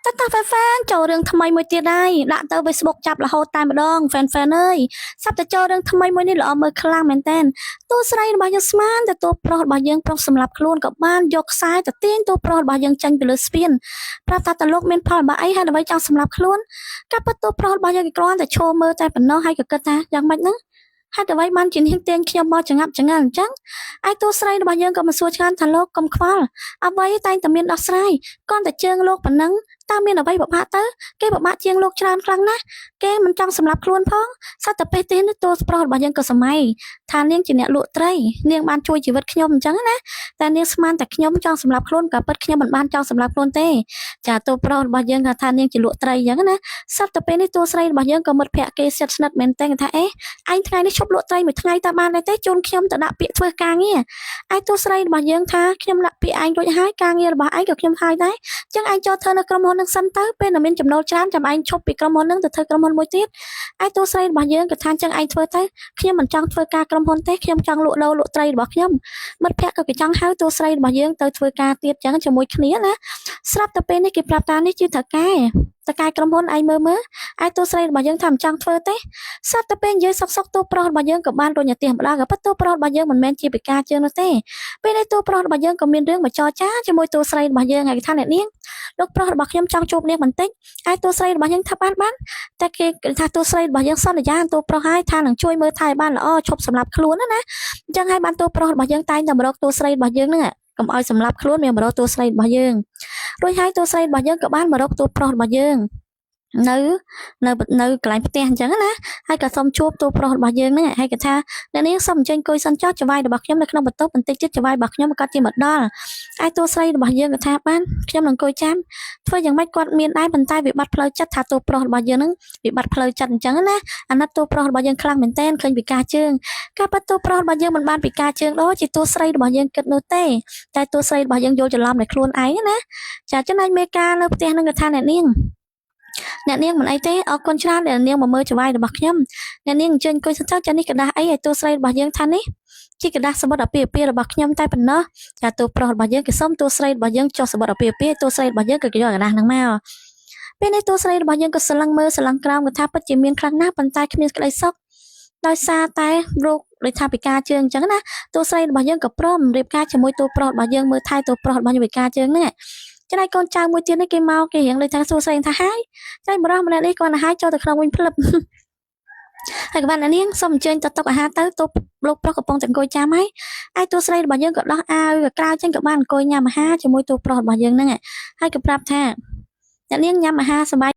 តែតា fan fan ចូលរឿងថ្មីមួយទៀតហើយដាក់ទៅ Facebook ចាប់រហូតតែម្ដង fan fan អើយសប្តាចូលរឿងថ្មីមួយនេះល្អមើលខ្លាំងមែនតើតួស្រីរបស់យើងស្មានតែតួប្រុសរបស់យើងប្រុសសម្រាប់ខ្លួនក៏បានយកខ្សែទៅទាញតួប្រុសរបស់យើងចេញពីលើស្ពានប្រាប់ថាតលោកមានផលលំបាកអីហើយដើម្បីចង់សម្លាប់ខ្លួនកាប់ពិតតួប្រុសរបស់យើងគេគ្រាន់តែឈរមើលតែប៉ុណ្ណោះហើយក៏គិតថាយ៉ាងម៉េចហ្នឹងហេតុអ្វីបានជានាងទាញខ្ញុំមកចងាប់ចង្អល់អញ្ចឹងឯតួស្រីរបស់យើងក៏មិនសួរឆ្ងានថាលោកកុំខ្វល់អ្វីតែងតែមានដោះស្រាយគ្រាន់តែជើងលោកប៉ុណ្ណឹងតើមានអ្វីពិបាកទៅគេពិបាកជាងលោកច្រើនខ្លាំងណាស់គេមិនចង់សម្លាប់ខ្លួនផងសត្វតែពេលទេនេះតួប្រុសរបស់យើងក៏សម័យថានាងជាអ្នកលក់ត្រីនាងបានជួយជីវិតខ្ញុំអញ្ចឹងណាតែនាងស្មានតែខ្ញុំចង់សម្លាប់ខ្លួនក៏ពិតខ្ញុំមិនបានចង់សម្លាប់ខ្លួនទេចាតួប្រុសរបស់យើងក៏ថានាងជាលក់ត្រីអញ្ចឹងណាសត្វតែពេលនេះតួស្រីរបស់យើងក៏មិត្តភក្តិគេស្និទ្ធស្និទ្ធមែនទេថាអេឯងថ្ងៃនេះឈប់លក់ត្រីមួយថ្ងៃតើបានដែរទេជូនខ្ញុំទៅដាក់ពាក្យធ្វើការងារឯតួស្រីរបស់យើងថាខ្ញុំដាក់ពាក្យឯងរួចហើយការងាររបស់ឯងក៏ខ្ញុំហើយដែរចឹងឯងចូលធ្វើនៅក្រុមហ៊ុននឹងសិនទៅពេលដែលមានចំណូលច្រើនចាំឯងឈប់ពីក្រុមហ៊ុននឹងទៅធ្វើក្រុមហ៊ុនមួយទៀតឯតួស្រីរបស់យើងក៏ថាចឹងឯងធ្វើទៅខ្ញុំមិនចង់ធ្វើការក្រុមហ៊ុនទេខ្ញុំចង់លក់ដូរលក់ត្រីរបស់ខ្ញុំមិត្តភក្តិក៏គេចង់ហៅតួស្រីរបស់យើងទៅធ្វើការទៀតចឹងជាមួយគ្នាណាស្រាប់តែពេលនេះគេប្រាប់តានេះជាថៅកែតកែក្រុមហ៊ុនឯងមើលមើលឯតួស្រីរបស់យើងថាមិនចង់ធ្វើទេស្រាប់តែពេលនិយាយសុកសុកតួប្រុសរបស់យើងក៏បានរុញអាទិះម្ដងក៏ប៉ុន្តែតួប្រុសរបស់យើងមិនមែនជាពិការជើងនោះទេពេលនេះតួប្រុសរបស់យើងក៏មានរឿងមកចរចាជាមួយតួស្រីរបស់យើងហើយគេថាអ្នកនាងលោកប្រុសរបស់ខ្ញុំចង់ជួបនាងបន្តិចឯតួស្រីរបស់យើងថាបានបានតែគេថាតួស្រីរបស់យើងសន្យាតួប្រុសហើយថានឹងជួយមើលថែបានល្អឈប់សម្រាប់ខ្លួនណាអញ្ចឹងហើយបានតួប្រុសរបស់យើងតែងតែមករកតួស្រីរបស់យើងហ្នឹងកុំឲ្យសម្លាប់ខ្លួនមានមករកតួស្រីរបស់យើងរួចហើយតួស្រីរបស់យើងក៏បានមករកតួប្រុសរបស់យើងនៅនៅនៅកន្លែងផ្ទះអញ្ចឹងណាហើយក៏សូមជួបតួប្រុសរបស់យើងហ្នឹងហើយក៏ថាអ្នកនាងសូមអញ្ជើញអង្គុយសិនចុះចវាយរបស់ខ្ញុំនៅក្នុងបន្ទប់បន្តិចទៀតចវាយរបស់ខ្ញុំក៏ជាមកដល់ឯតួស្រីរបស់យើងក៏ថាបានខ្ញុំនឹងអង្គុយចាំធ្វើយ៉ាងម៉េចគាត់មានដែរប៉ុន្តែវិបត្តិផ្លូវចិត្តថាតួប្រុសរបស់យើងហ្នឹងវិបត្តិផ្លូវចិត្តអញ្ចឹងណាអាណិតតួប្រុសរបស់យើងខ្លាំងមែនទែនឃើញពិការជើងការប៉ັດតួប្រុសរបស់យើងមិនបានពិការជើងដូចជាតួស្រីរបស់យើងគិតនោះទេតែតួស្រីរបស់យើងយល់ច្រឡំដោយខ្លួនឯងណាចាចំណែកមេការនៅផ្ទះហ្នឹងក៏ថាអ្នកនាងអ្នកនាងមិនអីទេអរគុណច្រើនដែលអ្នកនាងមកមើលចវាយរបស់ខ្ញុំអ្នកនាងអញ្ជើញអង្គុយសិនចុះចានេះក្រដាសអីឲ្យតួស្រីរបស់យើងថានេះជាក្រដាសសម្បត្តិអាពាហ៍ពិពាហ៍របស់ខ្ញុំតែប៉ុណ្ណោះចាតួប្រុសរបស់យើងគេសុំតួស្រីរបស់យើងចុះសម្បត្តិអាពាហ៍ពិពាហ៍តួស្រីរបស់យើងក៏គេយកក្រដាសហ្នឹងមកពេលនេះតួស្រីរបស់យើងក៏ស្រឡឹងមើលស្រឡឹងក្រោមក៏ថាពិតជាមានខ្លាំងណាស់ប៉ុន្តែគ្មានក្តីសុខដោយសារតែរោគដូចថាពិការជើងអញ្ចឹងណាតួស្រីរបស់យើងក៏ព្រមរៀបការជាមួយតួប្រុសរបស់យើងមើលថែតួប្រុសរបស់យើងពិការជើងហ្នឹងចំណែកកូនចៅមួយទៀតនេះគេមកគេរៀងដូចថាសួរស្រីថាហើយចៃបរោះម្នាក់នេះគាត់ទៅហើយចូលទៅក្នុងវិញភ្លឹបហើយក៏បានអ្នកនាងសូមអញ្ជើញទៅតុអាហារទៅតួលោកប្រុសកំពុងតែអង្គុយចាំហើយឯតួស្រីរបស់យើងក៏ដោះអាវក្រៅចេញក៏បានអង្គុយញ៉ាំអាហារជាមួយតួប្រុសរបស់យើងហ្នឹងហើយក៏ប្រាប់ថាអ្នកនាងញ៉ាំអាហារសប្បាយ។